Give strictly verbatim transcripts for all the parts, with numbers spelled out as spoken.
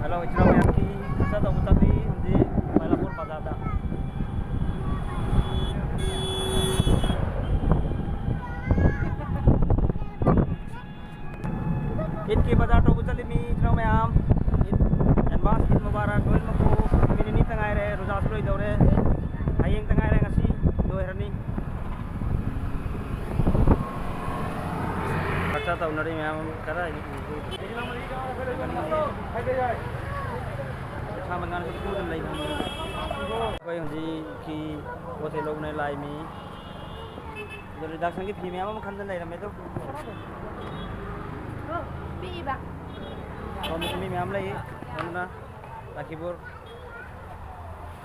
Hello, ꯏꯆꯤꯟ ꯏꯅꯥꯎ ꯃꯌꯥꯝꯒꯤ ꯈꯔꯆꯥ ꯇꯧꯕ ꯆꯠꯂꯤ ꯍꯧꯖꯤꯛ ꯃꯥꯏꯂꯥꯄꯨꯔ ꯕꯖꯥꯔꯗ꯫ ꯏꯗꯀꯤ ꯕꯖꯥꯔ ꯇꯧꯕ ꯆꯠꯂꯤ ꯃꯤ ꯏꯆꯤꯟ ꯏꯅꯥꯎ ꯃꯌꯥꯝ꯫ ꯏꯗ ꯑꯦꯗꯚꯥꯟꯁ ꯏꯗ ꯃꯨꯕꯥꯔꯛ ꯂꯣꯏꯅꯃꯛꯄꯨ꯫ ꯅꯨꯃꯤꯠ ꯅꯤꯅꯤꯇ ꯉꯥꯏꯔꯦ, ꯔꯣꯖꯥꯁꯨ ꯂꯣꯏꯗꯧꯔꯦ꯫ ꯍꯌꯦꯡꯇ ꯉꯥꯏꯔꯦ, ꯉꯁꯤ ꯂꯣꯏꯔꯅꯤ꯫ ꯈꯔꯆꯥ ꯇꯧꯅꯔꯤ ꯃꯌꯥꯝ ꯑꯃ ꯀꯗꯥꯏꯗ ꯎꯗꯣꯏꯅꯣ? ꯁꯥ ꯃꯉꯥꯜꯁꯨ ꯀꯨꯏꯅ ꯂꯩꯕꯅꯤ꯫ ꯑꯩꯈꯣꯏ ꯍꯧꯖꯤꯛꯀꯤ ꯄꯣꯠ ꯆꯩ ꯂꯧꯕꯅꯦ ꯂꯥꯛꯏ ꯃꯤ꯫ ꯑꯗꯣ ꯔꯤꯗꯛꯁꯟꯒꯤ ꯐꯤ ꯃꯌꯥꯝ ꯑꯃ ꯈꯟꯗꯅ ꯂꯩꯔꯝꯃꯦ ꯑꯗꯣ꯫ ꯄꯤꯛꯏꯕ꯫ ꯁꯣꯝꯗꯁꯨ ꯃꯤ ꯃꯌꯥꯝ ꯂꯩ꯫ ꯁꯣꯝꯗꯅ ꯂꯈꯤꯄꯨꯔ꯫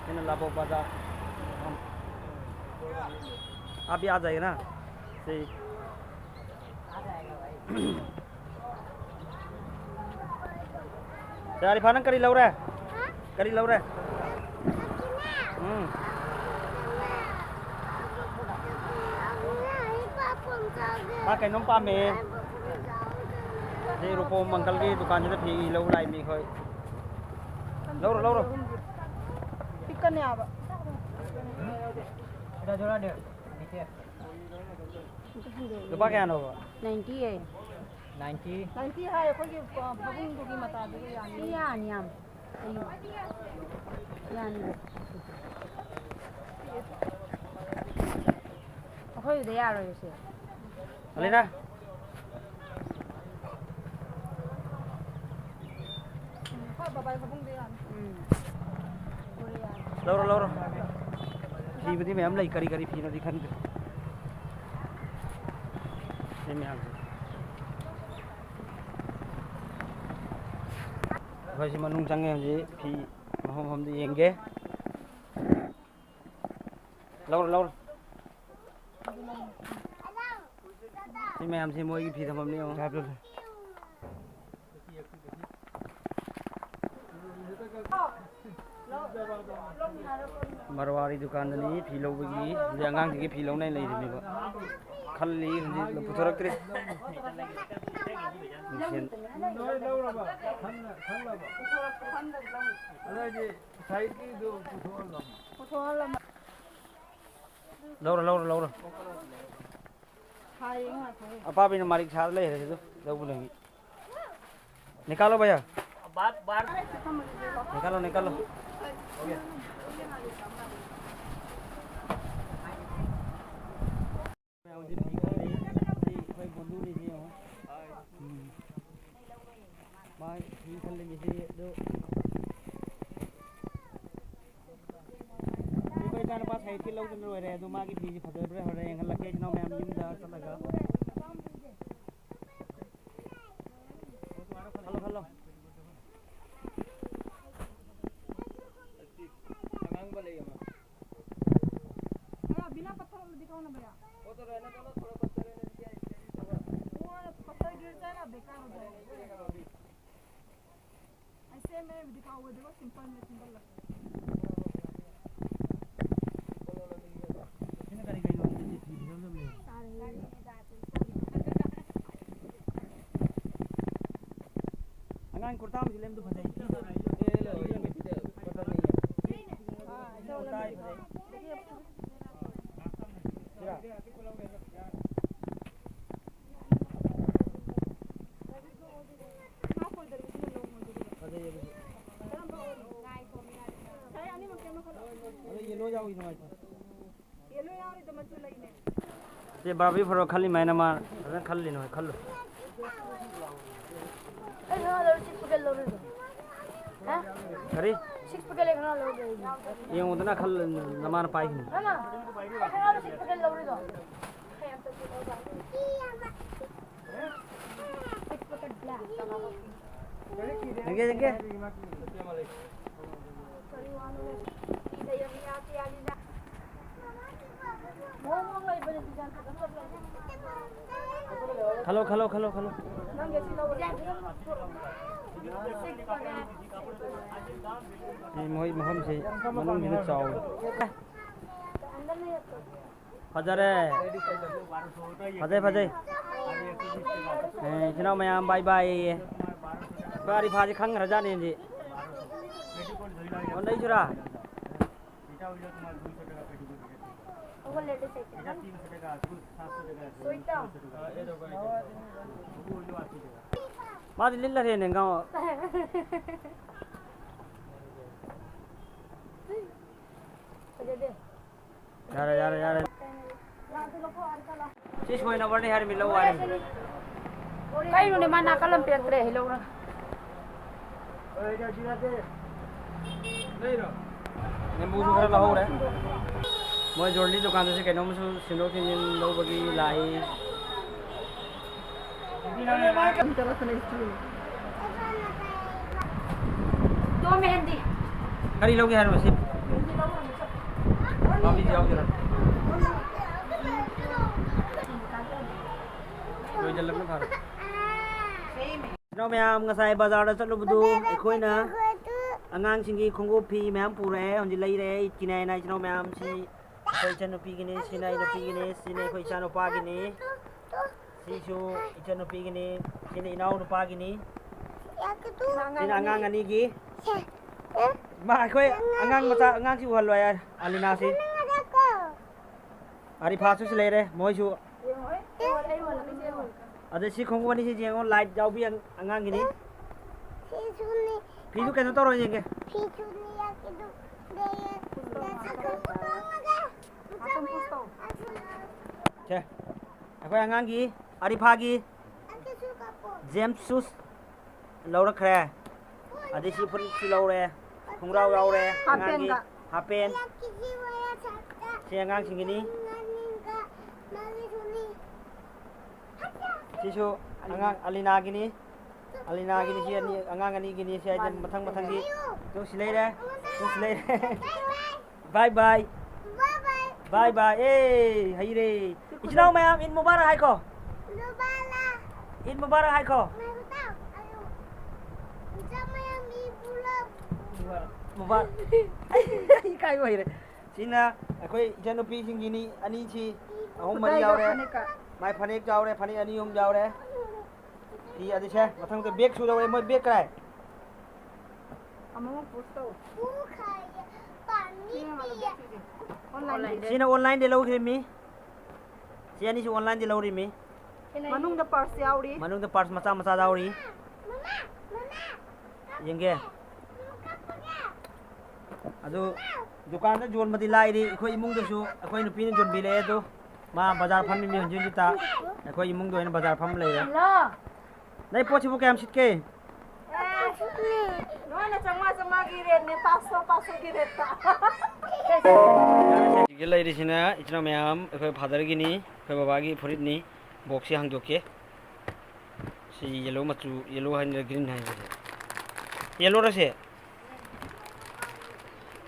ꯁꯤꯅ ꯂꯥꯕꯣꯛ ꯕꯖꯥꯔ꯫ आप भी आ जाइए ना। सही। ꯁꯦ ꯑꯥꯔꯤꯐꯥ, ꯅꯪ ꯀꯔꯤ ꯂꯧꯔꯦ? ꯀꯔꯤ ꯂꯧꯔꯦ? ꯎꯝ꯫ ꯃꯥ ꯀꯩꯅꯣꯝ ꯄꯥꯝꯃꯦ꯫ ꯁꯤ ꯔꯨꯄꯣ ꯃꯪꯒꯜꯒꯤ ꯗꯨꯀꯥꯟꯁꯤꯗ ꯐꯤ ꯂꯧ ꯂꯥꯛꯏ ꯃꯤ ꯑꯩꯈꯣꯏ꯫ ꯂꯧꯔꯣ, ꯂꯧꯔꯣ꯫ ꯄꯤꯛꯀꯅꯤ ꯍꯥꯏꯕ꯫ ꯂꯨꯄꯥ ꯀꯌꯥꯅꯣꯕ? ꯅꯥꯏꯟꯇꯤ ꯑꯦ꯫ ꯅꯥꯏꯟꯇꯤ? ꯅꯥꯏꯟꯇꯤ ꯍꯥꯏ ꯑꯩꯈꯣꯏꯒꯤ, ꯑ, ꯐꯃꯨꯡꯗꯨꯒꯤ ꯃꯇꯥꯗꯨꯒ ꯌꯥꯅꯤ꯫ ꯁꯤ ꯌꯥꯅꯤ ꯌꯥꯝ꯫ ꯌꯥꯅꯤ꯫ ꯑꯩꯈꯣꯏꯗꯨꯗ ꯌꯥꯔꯣꯏꯌꯦ ꯁꯦ꯫ ꯑꯂꯤꯅꯥ꯫ ꯎꯝ, ꯍꯣꯏ, ꯕꯕꯥꯒꯤ ꯐꯃꯨꯡꯗ ꯌꯥꯅꯤ꯫ ꯎꯝ꯫ ꯂꯧꯔꯣ, ꯂꯧꯔꯣ꯫ ꯐꯤꯕꯨꯗꯤ ꯃꯌꯥꯝ ꯂꯩ, ꯀꯔꯤ ꯀꯔꯤ ꯐꯤꯅꯣꯗꯤ ꯈꯪꯗꯦ꯫ ꯁꯤ ꯃꯌꯥꯝꯁꯦ꯫ ꯑꯩꯈꯣꯏꯁꯤ ꯃꯅꯨꯡ ꯆꯪꯉꯦ ꯍꯧꯖꯤꯛ, ꯐꯤ ꯃꯐꯝ ꯃꯐꯝꯗ ꯌꯦꯡꯒꯦ꯫ ꯂꯧꯔꯣ, ꯂꯧꯔꯣ꯫ ꯁꯤ ꯃꯌꯥꯝꯁꯤ ꯃꯣꯏꯒꯤ ꯐꯤ ꯊꯝꯐꯝꯅꯤ ꯌꯦꯡꯉꯣ꯫ ꯃꯔꯋꯥꯔꯤ ꯗꯨꯀꯥꯟꯗꯅꯤ ꯐꯤ ꯂꯧꯕꯒꯤ꯫ ꯍꯧꯖꯤꯛ ꯑꯉꯥꯡꯁꯤꯡꯒꯤ ꯐꯤ ꯂꯧꯅ ꯂꯩꯔꯤꯅꯦꯕ꯫ ꯈꯜꯂꯤ ꯍꯧꯖꯤꯛ, ꯄꯨꯊꯣꯔꯛꯇ꯭ꯔꯤ꯫ ꯂꯧꯔꯣ, ꯂꯧꯔꯣ, ꯂꯧꯔꯣ꯫ ꯑꯄꯥꯕꯤꯅ ꯃꯔꯤꯛ ꯁꯥꯗ ꯂꯩꯈ꯭ꯔꯦ ꯁꯤꯗ, ꯂꯧꯕ ꯅꯪꯒꯤ꯫ निकालो भैया। निकालो, निकालो। ꯑꯩꯈꯣꯏ ꯕꯣꯟꯗꯨꯅꯤꯁꯦ ꯌꯦꯡꯉꯣ꯫ ꯎꯝ꯫ ꯃꯥ ꯐꯤ ꯈꯜꯂꯤꯃꯤꯁꯤ ꯑꯗꯨ꯫ ꯑꯩꯈꯣꯏ ꯏꯆꯥꯅꯨꯄꯥ ꯁꯥꯍꯤꯠꯀꯤ ꯂꯧꯗꯅ ꯂꯣꯏꯔꯦ꯫ ꯑꯗꯨ ꯃꯥꯒꯤ ꯐꯤꯁꯤ ꯐꯖꯕ꯭ꯔꯥ ꯍꯣꯔꯦꯟ ꯌꯦꯡꯍꯜꯂꯛꯀꯦ꯫ ꯏꯆꯤꯟ ꯏꯅꯥꯎ ꯃꯌꯥꯝ ꯌꯨꯝꯗ ꯆꯠꯂꯒ꯫ ꯈꯜꯂꯣ, ꯈꯜꯂꯣ꯫ अगंग वाले ही हमारे। भैया, बिना पत्थर वाला दिखाओ ना भैया। वो तो रहने दो ना, थोड़ा पत्थर रहने दीजिए, ऐसे ही तो हुआ। वो पत्थर गिर जाए ना, बेकार हो जाएगा। ऐसे में दिखाओ, वो देखो, सिंपल में सिंपल लगता है। ꯑꯉꯥꯡ ꯀꯨꯔꯇꯥ ꯑꯃꯁꯨ ꯂꯩꯕꯗꯨ ꯐꯖꯩ꯫ ꯀꯨꯔꯇꯥ ꯐꯖꯩ꯫ ꯁꯤꯔꯥ? ꯐꯖꯩ ꯑꯗꯨꯁꯨ꯫ ꯑꯗꯣ yellow ꯌꯥꯎꯏ ꯅꯨꯡꯉꯥꯏꯇꯦ꯫ ꯁꯦ ꯕꯥꯔꯕꯤ ꯐꯣꯔꯣ ꯈꯜꯂꯤ ꯃꯥꯏꯅ ꯃꯥ ꯐꯖꯅ ꯈꯜꯂꯤꯅꯣ ꯈꯜꯂꯨ꯫ ꯑꯩ ꯈꯪꯍꯜꯂꯔꯣꯏ, six packet ꯂꯧꯔꯤꯗꯣ꯫ ꯍꯥ? ꯀꯔꯤ? Six packet ꯑꯩ ꯈꯪꯍꯜꯂꯔꯣꯏ꯫ ꯌꯦꯡꯉꯨꯗꯅ ꯈꯜ-, ꯅꯃꯥꯅ ꯄꯥꯏꯈꯤꯅꯤ꯫ ꯃꯥꯃ, ꯑꯩ ꯈꯪꯍꯜꯂꯣ, six packet ꯂꯧꯔꯤꯗꯣ꯫ ꯌꯦꯡꯒꯦ, ꯌꯦꯡꯒꯦ꯫ ꯈꯜꯂꯣ, ꯈꯜꯂꯣ, ꯈꯜꯂꯣ, ꯈꯜꯂꯣ꯫ ꯁꯤ ꯃꯣꯏ ꯃꯐꯝꯁꯤ ꯃꯅꯨꯡꯁꯤꯅ ꯆꯥꯎꯋꯤ꯫ ꯐꯖꯔꯦ꯫ ꯐꯖꯩ, ꯐꯖꯩ꯫ ꯑꯦ, ꯏꯆꯤꯟ ꯏꯅꯥꯎ ꯃꯌꯥꯝ ꯕꯥꯏ ꯕꯥꯏ ꯑꯌꯦ꯫ ꯑꯩꯈꯣꯏ ꯑꯥꯔꯤꯐꯥꯁꯦ ꯈꯪꯈ꯭ꯔꯖꯥꯠꯅꯦ ꯍꯧꯖꯤꯛ꯫ ꯑꯣ, ꯂꯩꯁꯤꯔꯥ? ꯃꯥꯗꯤ ꯂꯤꯠꯂꯔꯦꯅꯦ ꯉꯥꯎ꯫ ꯐꯖꯗꯦ꯫ ꯌꯥꯔꯦ, ꯌꯥꯔꯦ, ꯌꯥꯔꯦ꯫ ꯁꯤ ꯁꯣꯏꯅꯕꯅꯤ ꯍꯥꯏꯔꯃꯤ, ꯂꯧ ꯍꯥꯏꯔꯃꯤ꯫ ꯀꯩꯅꯣꯅꯦ, ꯃꯥ ꯅꯥꯀꯜ ꯑꯃ ꯄꯤꯔꯛꯇ꯭ꯔꯦ, ꯍꯩ ꯂꯧꯔ꯫ ꯅꯦꯝꯕꯨꯁꯨ ꯈꯔ ꯂꯧꯍꯧꯔꯦ꯫ ꯃꯣꯏ ꯖꯣꯔꯂꯤ ꯗꯨꯀꯥꯟꯗꯁꯨ ꯀꯩꯅꯣꯝꯁꯨ ꯁꯤꯟꯗꯣꯛ ꯁꯤꯟꯖꯤꯟ ꯂꯧꯕꯒꯤ ꯂꯥꯛꯏ꯫ ꯗꯣ ꯃꯦꯍꯦꯟꯗꯤ꯫ ꯀꯔꯤ ꯂꯧꯒꯦ ꯍꯥꯏꯅꯣ ꯁꯤ? ꯃꯦꯍꯦꯟꯗꯤ ꯂꯧꯔꯣ, ꯆꯠꯂꯣ꯫ ꯄꯥꯝꯕꯤꯁꯤ ꯌꯥꯎꯗꯣꯏꯔꯥ? ꯂꯣꯏꯁꯤꯜꯂꯝꯅ ꯐꯔꯦ꯫ ꯏꯅꯥꯎ ꯃꯌꯥꯝ, ꯉꯁꯥꯏ ꯕꯖꯥꯔꯗ ꯆꯠꯂꯨꯕꯗꯨ ꯑꯩꯈꯣꯏꯅ ꯑꯉꯥꯡꯁꯤꯡꯒꯤ ꯈꯣꯡꯎꯞ ꯐꯤ ꯃꯌꯥꯝ ꯄꯨꯔꯛꯑꯦ, ꯍꯧꯖꯤꯛ ꯂꯩꯔꯦ꯫ ꯏꯠꯀꯤꯅꯦ ꯍꯥꯏꯅ ꯏꯆꯤꯟ ꯏꯅꯥꯎ ꯃꯌꯥꯝꯁꯤ ꯑꯩꯈꯣꯏ ꯏꯆꯟꯅꯨꯄꯤꯒꯤꯅꯤ, ꯁꯤꯅ ꯑꯩ ꯅꯨꯄꯤꯒꯤꯅꯤ, ꯁꯤꯅ ꯑꯩꯈꯣꯏ ꯏꯆꯥꯅꯨꯄꯥꯒꯤꯅꯤ, ꯁꯤꯁꯨ ꯏꯆꯟꯅꯨꯄꯤꯒꯤꯅꯤ, ꯁꯤꯅ ꯏꯅꯥꯎ ꯅꯨꯄꯥꯒꯤꯅꯤ, ꯁꯤꯅ ꯑꯉꯥꯡ ꯑꯅꯤꯒꯤ꯫ ꯃꯥ ꯑꯩꯈꯣꯏ ꯑꯉꯥꯡ ꯃꯆꯥ, ꯑꯉꯥꯡꯁꯤ ꯎꯍꯜꯂꯣ ꯍꯥꯏ, ꯑꯂꯤꯅꯥꯁꯤ꯫ ꯑꯥꯔꯤꯐꯥꯁꯨ ꯁꯤ ꯂꯩꯔꯦ, ꯃꯣꯏꯁꯨ꯫ ꯑꯗꯩ ꯁꯤ ꯈꯣꯡꯎꯞ ꯑꯅꯤꯁꯤ ꯌꯦꯡꯉꯣ, ꯂꯥꯏꯠ ꯌꯥꯎꯕꯤ ꯑꯉꯥꯡꯒꯤꯅꯤ꯫ ꯐꯤꯁꯨ ꯀꯩꯅꯣ ꯇꯧꯔꯣ ꯌꯦꯡꯒꯦ꯫ ꯐꯤꯁꯨꯅꯤ ꯌꯥꯀꯤꯗꯨ ꯂꯩꯌꯦ꯫ ꯁꯦ, ꯑꯩꯈꯣꯏ ꯑꯉꯥꯡꯒꯤ, ꯑꯔꯤꯐꯥꯒꯤ ꯖꯦꯝꯁ ꯁꯨꯁ ꯂꯧꯔꯛꯈ꯭ꯔꯦ꯫ ꯑꯗꯩ ꯁꯤ ꯐꯨꯔꯤꯠꯁꯨ ꯂꯧꯔꯦ, ꯈꯣꯡꯒ꯭ꯔꯥꯎ ꯌꯥꯎꯔꯦ, ꯑꯉꯥꯡꯒꯤ ꯍꯥꯄꯦꯟꯒ꯫ ꯍꯥꯄꯦꯟ꯫ ꯁꯤ ꯑꯉꯥꯡꯁꯤꯡꯒꯤꯅꯤ꯫ ꯁꯤꯁꯨ ꯑꯉꯥꯡ ꯑꯂꯤꯅꯥꯒꯤꯅꯤ꯫ ꯑꯂꯤꯅꯥꯒꯤꯅꯤ ꯁꯤ ꯑꯅꯤ, ꯑꯉꯥꯡ ꯑꯅꯤꯒꯤꯅꯤ꯫ ꯁꯤ ꯍꯥꯏꯗꯤ ꯃꯊꯪ ꯃꯊꯪꯒꯤ꯫ ꯇꯨ ꯁꯤ ꯂꯩꯔꯦ꯫ ꯇꯨ ꯁꯤ ꯂꯩꯔꯦ꯫ ꯕꯥꯏ ꯕꯥꯏ꯫ ꯕꯥꯏ ꯕꯥꯏ꯫ ꯑꯦ, ꯍꯩꯔꯦ꯫ ꯏꯆꯤꯟ ꯏꯅꯥꯎ ꯃꯌꯥꯝ ꯏꯗ ꯃꯨꯕꯥꯔꯛ ꯍꯥꯏꯈꯣ꯫ ꯏꯗ ꯃꯨꯕꯥꯔꯛ ꯍꯥꯏꯈꯣ꯫ ꯃꯣꯕꯥꯏꯜ꯫ ꯏꯀꯥꯏꯕ ꯍꯩꯔꯦ꯫ ꯁꯤꯅ ꯑꯩꯈꯣꯏ ꯏꯆꯟꯅꯨꯄꯤꯁꯤꯡꯒꯤꯅꯤ, ꯑꯅꯤꯁꯤ, ꯑꯍꯨꯝ ꯃꯔꯤ ꯈꯨꯗꯥꯏꯒ ꯌꯥꯎꯔꯦ꯫ ꯐꯅꯦꯛꯀ꯫ ꯃꯥꯏ ꯐꯅꯦꯛ ꯌꯥꯎꯔꯦ, ꯐꯅꯦꯛ ꯑꯅꯤ ꯑꯍꯨꯝ ꯌꯥꯎꯔꯦ꯫ ꯐꯤ ꯑꯗꯨ ꯁꯦ, ꯃꯊꯪꯗ ꯕꯦꯒꯁꯨ ꯌꯥꯎꯔꯦ꯫ ꯃꯣꯏ ꯕꯦꯒ ꯀꯥꯏ? ꯑꯃꯃꯨꯛ ꯄꯨꯁ ꯇꯧ꯫ ꯁꯤ ꯌꯦꯡꯉꯣ, ꯕꯦꯒꯁꯤꯗꯤ꯫ ꯑꯣꯟꯂꯥꯏꯟꯗ꯫ ꯁꯤꯅ ꯑꯣꯟꯂꯥꯏꯟꯗ ꯂꯧꯈ꯭ꯔꯤꯃꯤ꯫ ꯁꯤ ꯑꯅꯤꯁꯨ ꯑꯣꯟꯂꯥꯏꯟꯗ ꯂꯧꯔꯤꯃꯤ꯫ ꯃꯅꯨꯡꯗ ꯄꯔꯁ ꯌꯥꯎꯔꯤ꯫ ꯃꯅꯨꯡꯗ ꯄꯔꯁ ꯃꯆꯥ ꯃꯆꯥ ꯌꯥꯎꯔꯤ꯫ ꯌꯦꯡꯒꯦ꯫ ꯑꯗꯨ ꯗꯨꯀꯥꯟꯗ ꯌꯣꯟꯕꯗꯤ ꯂꯥꯏꯔꯤ, ꯑꯩꯈꯣꯏ ꯏꯃꯨꯡꯗꯁꯨ ꯑꯩꯈꯣꯏ ꯅꯨꯄꯤꯅ ꯌꯣꯟꯕꯤꯔꯛꯑꯦ꯫ ꯑꯗꯨ ꯃꯥ ꯕꯖꯥꯔ ꯐꯝꯃꯤꯕꯅꯤ ꯍꯧꯖꯤꯛ ꯍꯧꯖꯤꯛꯇ꯫ ꯑꯩꯈꯣꯏ ꯏꯃꯨꯡꯗ ꯑꯣꯏꯅ ꯕꯖꯥꯔ ꯐꯝ ꯂꯩꯔꯦ꯫ ꯍꯜꯂꯣ꯫ ꯅꯪ ꯄꯣꯠꯁꯤꯕꯨ ꯀꯌꯥꯝ ꯁꯤꯠꯀꯦ? ꯑꯦ, ꯅꯣꯏꯅ ꯆꯥꯝꯃꯉꯥ ꯆꯥꯝꯃꯉꯥꯒꯤ ꯔꯦꯠꯅꯦ, ꯄꯥꯁꯁꯣ ꯄꯥꯁꯁꯣꯒꯤ ꯔꯦꯠꯇ꯫ ꯁꯤꯗ ꯂꯩꯔꯤꯁꯤꯅ ꯏꯆꯤꯟ ꯏꯅꯥꯎ ꯃꯌꯥꯝ, ꯑꯩꯈꯣꯏ ꯐꯥꯗꯔꯒꯤꯅꯤ, ꯑꯩꯈꯣꯏ ꯕꯕꯥꯒꯤ ꯐꯨꯔꯤꯠꯅꯤ꯫ ꯕꯣꯛꯁꯁꯤ ꯍꯥꯡꯗꯣꯛꯀꯦ꯫ ꯁꯤ ꯌꯦꯂꯣ ꯃꯆꯨ, ꯌꯦꯂꯣ ꯍꯥꯏꯅ ꯒ꯭ꯔꯤꯟ ꯍꯥꯏꯅ꯫ ꯌꯦꯂꯣꯔ ꯁꯦ?